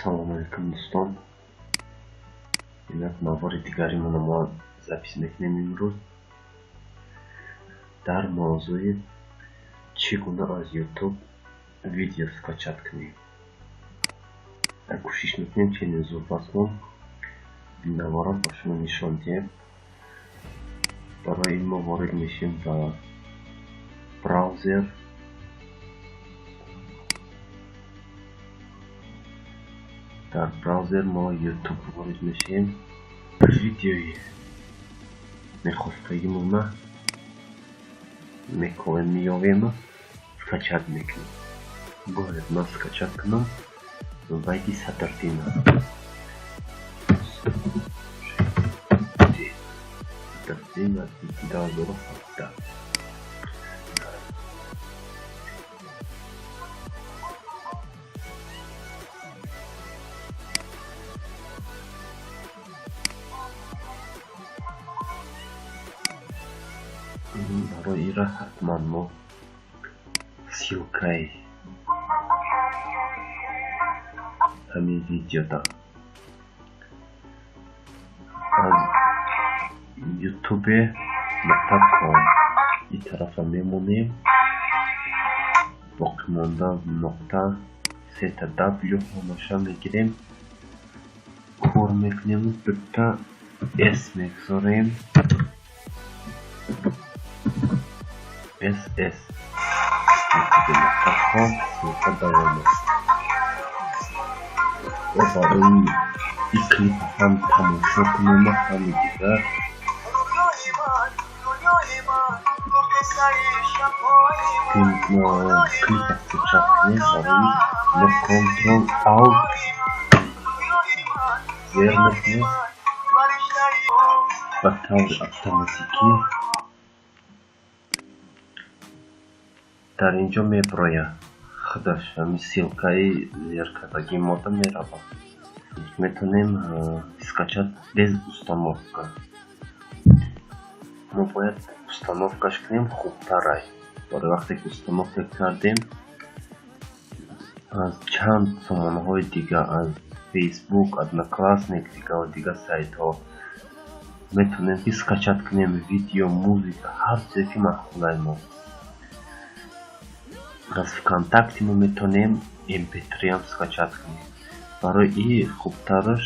Салому алейкум, дӯстон. Инак, навори дигаримонро мо запись мекунем имрӯз дар мавзӯи чӣ гуна аз Ютуб видео скачать кунем. Кӯшиш мекунем, ченин зудбасмон наворро ба шумо нишон диҳем. Барои ин мо ворид мешем ба браузер. Дар браузер мо Ютуб ворид мешем, видеои мехостагимона мекобем, меёвем, скачать мекунем. Бояд ман скачать кунам байти Садрдина. Садрдина 2017. Барои ира ҳатман мо ссылкаи ҳамин видеода аз ютубе.com ин тарафа мемонем, боқимонда нуқта сета w ҳамаша мегирем, кор мекунем, дута s мегузорем, ss youtube.com, ссылка давом аст. Ва барои ин клип ҳам тамошо кунем, ҳами дигар клипа скачать кунем. Барои мо Ctrl Alt зер мекунем, ба таври автоматикӣ дар ин ҷо меброяд, худаш ҳамин ссылкаи зеркардагии мода меравад. Метавонем скачать без установка. Мо бояд установкаш кунем, хубтарай. Барои вақте ки установка кардем, аз чанд сомонаҳои дига, аз Фейсбук, Одноклассник, дигаву дигар сайтҳо метавонем ки скачать кунем видео, музыка, ҳар чизе ки маъқулай мо. Аз ВКонтакте мо метавонем mp3ам скачать кунем. Барои и хубтараш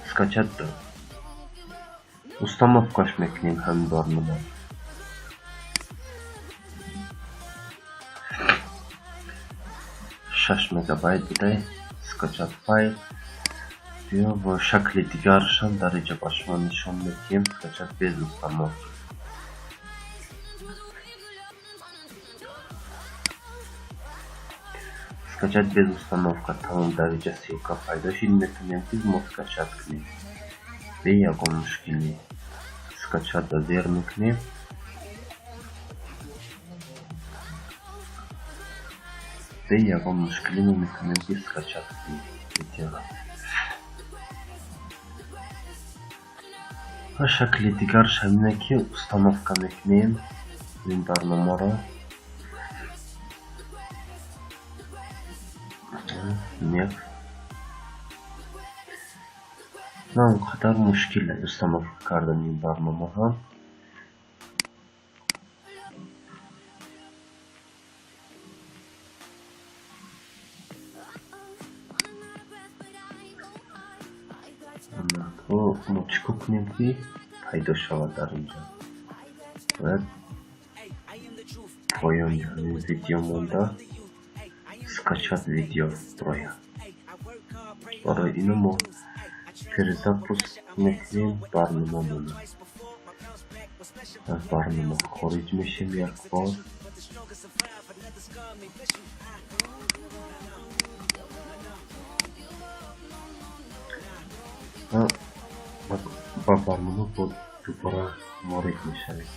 скачать установкаш мекунем ҳамин барнома. 6 мегабайт будай. Скачать файл. Биё, бо шакли дигарашам дар инҷо ба шумо нишон медиҳем: скачать без установки. Скачать без установка, тамом. Дар инҷа ссылка пайдо шид, метавонем ки мо скачать кунем бе ягон мушкилӣ. Скачать зер мекунем, бе ягон мушкилӣ мо метавонем ки скачать кунем видеоро. Ва шакли дигараш ҳамине ки установка мекунем ин барномаро. Нет, на он қадар мушкил установка кардани ин барнома ҳам. Мо чӣ кор кунем, ки пайдо шавад дар инҷо? Бояд поёни ҳамин видео монда скачать видео брояд. Барои ино мо перезапуск мекунем барномамона. Аз барнома хориҷ мешем як бор ва ба барнома дубора ворид мешавем.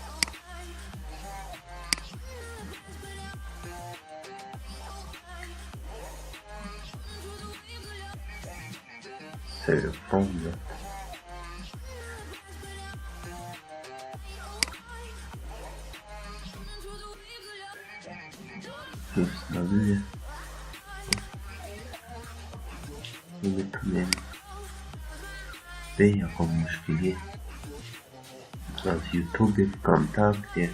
Save from that. Установили. Метавонем бе ягон мушкилӣ аз Ютубе, ВКонтакте,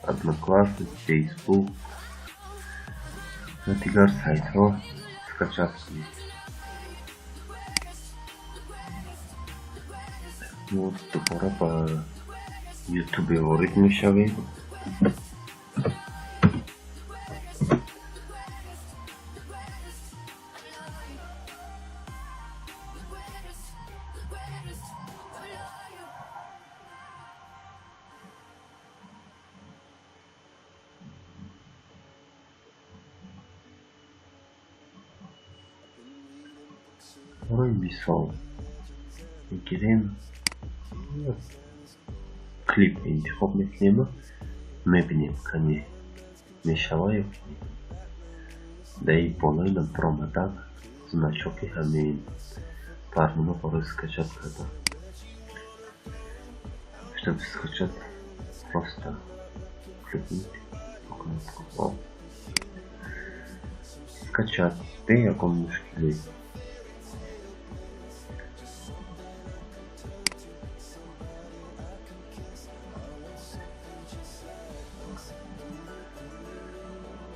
Одноклассники, Фейсбук ва дигар сайтҳо скачать кунем. Мо дубора ба Ютубе ворид мешавем. Барои мисол мегирем, клип интихоб мекунем, мебинем, кани мешава ё ки не. Дар ин болои баромадан значоки ҳамин барнома барои скачать кардан. Чтобы скачать, просто кликните кнопку «Скачать» бе ягон мушкилӣ.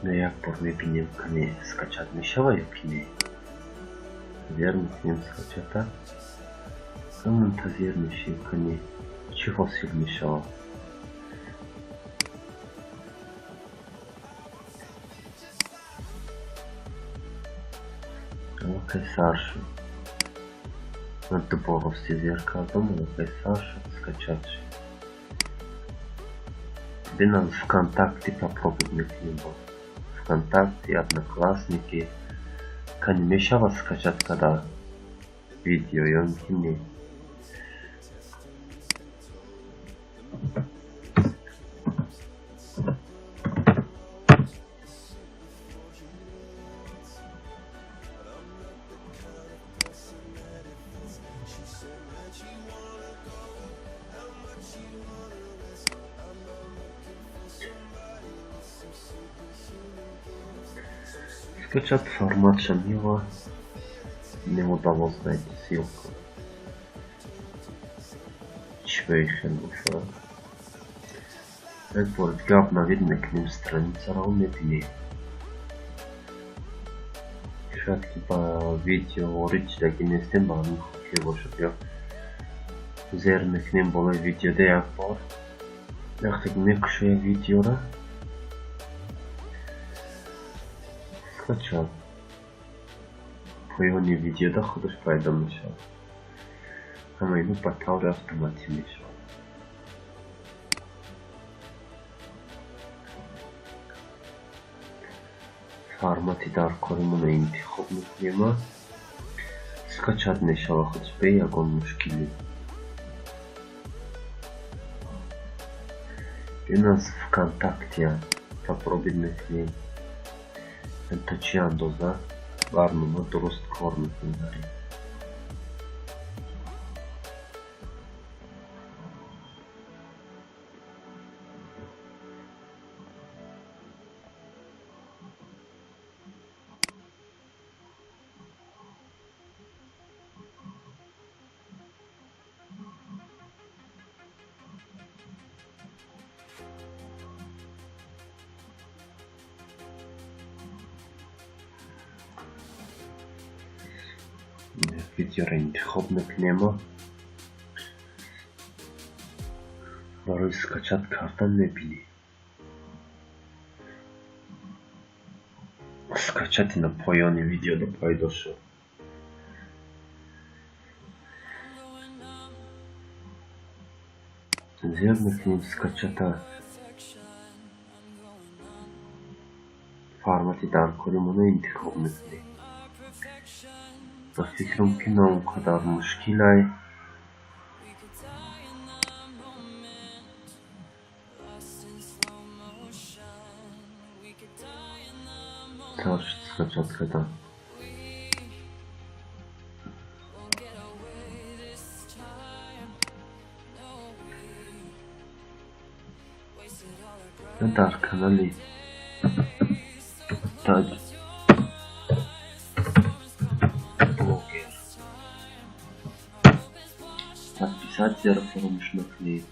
Як бор мебинем, кани скачать мешава ё ки не. Зер мекунем скачать ва мунтазир мешем, кани чӣ ҳосил мешавад. Аллакай сар шуд. Ман дубор рости зер кардам, аллакай сар шуд, скачать шуд. Бинам, ВКонтакте попробовать мекунем боз. ВКонтакте, Одноклассники. Кани мешавад скачать карда видео ё ин ки не. Скачать формат Шамила не удалось найти ссылку. Чӣ хел бошад? Як бор дига обновить мекунем страницаро, мебинем. Шояд ки ба видео ворид шудагӣ нестем, ба ҳамин хотир бошад. Ё зер мекунем болои видеода як бор. Вақте ки мекушоем видеоро, скачать поёни видеода худаш пайдо мешавад. Ҳама ино ба таври автоматӣ мешавад. Формати даркоримонро интихоб мекунем, скачать мешавад худаш бе ягон мушкилӣ. Ин аз ВКонтакте попробовать мекунем. То чӣ андоза барнома дуруст кор мекунад. Видеоро интихоб мекунем, барои скачать кардан мебинем. Скачать ина поёни видеода пайдо шуд. Зер мекунем скачать, формати даркоримонро интихоб мекунем. Ба фикрам, ки на он қадар мушкилай. Сар шуд скачать кардан. Дар канали Таҷ Подписатьсяро фаромӯш накунед.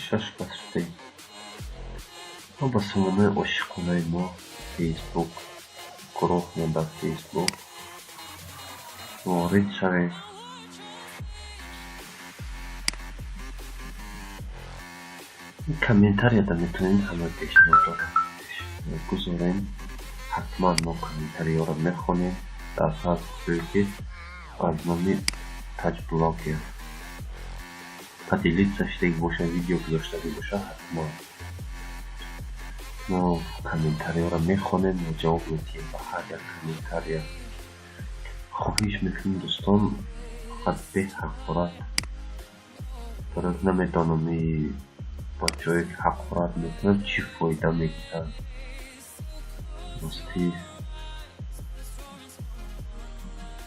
Шаш кас шудем. Мо ба сомонаи ошиқонаи мо Фейсбук, гурӯҳмон дар Фейсбук ворид шавед. Комментарияда метавонед ҳама пешниҳодҳоро гузорем. Ҳатман мо комментариҳоро мехонем дар ҳар ҷое ки аз номи Таҷблогер поделиться шудаги боша, видео гузоштагӣ боша, ҳатман мо комментариҳоро мехонем ва ҷавоб медиҳем ба ҳар як комментария. Хоҳиш мекунем, дӯстон, фақат бе ҳақорат. Барои намедонам, бачаҳое ки ҳақорат мекунанд, чӣ фоида мегиранд. Ростӣ,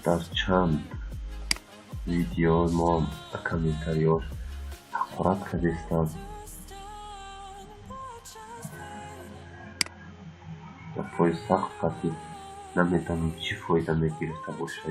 дар чанд видеои мо комментариҳо ҳақорат кардистанд. Гапҳои сахт қатъи намедонам, чӣ фоида мегирифта бошад.